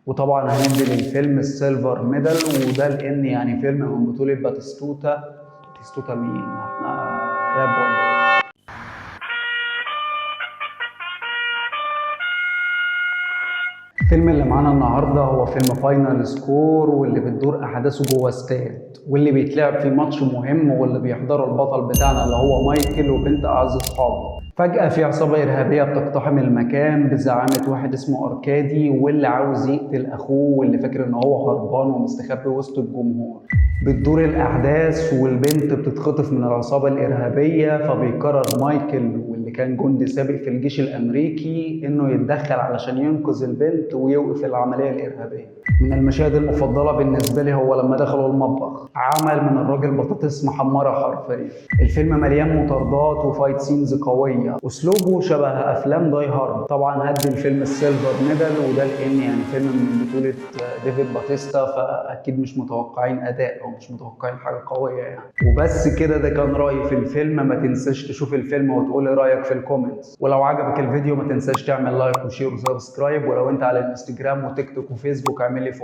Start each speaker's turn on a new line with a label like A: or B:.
A: وطبعا هندي للفيلم ال silver medal، وده لان يعني فيلم من بطولة باتيستوتا. باتيستوتا مين؟ احنا راب ولا ايه؟ الفيلم اللي معانا النهارده هو فيلم Final Score، واللي بتدور احداثه جوه استاد، واللي بيتلعب فيه ماتش مهم، واللي بيحضره البطل بتاعنا اللي هو مايكل وبنت اعز اصحابه. فجأة في عصابة إرهابية بتقتحم المكان بزعامة واحد اسمه أركادي، واللي عاوز يقتل أخوه واللي فاكر إن هو هربان ومستخبي وسط الجمهور. بتدور الأحداث والبنت بتتخطف من العصابة الإرهابية، فبيقرر مايكل واللي كان جندي سابق في الجيش الأمريكي إنه يتدخل علشان ينقذ البنت ويوقف العملية الإرهابية. من المشاهد المفضلة بالنسبة لي هو لما دخلوا المطبخ، عمل من الراجل بطاطس محمرة حرفيا. الفيلم مليان مطاردات و fight scenes قوية، أسلوبه شبه أفلام Die Hard. طبعا هدي الفيلم ال silver medal، وده لأن يعني فيلم من بطولة ديفيد باتيستا، فأكيد مش متوقعين أداء أو مش متوقعين حاجة قوية يعني. وبس كده، ده كان رأيي في الفيلم. ما تنساش تشوف الفيلم وتقول رأيك في ال comments، ولو عجبك الفيديو ما تنساش تعمل like و share و subscribe، ولو انت على الانستجرام وتيك توك وفيسبوك اعمل لي follow.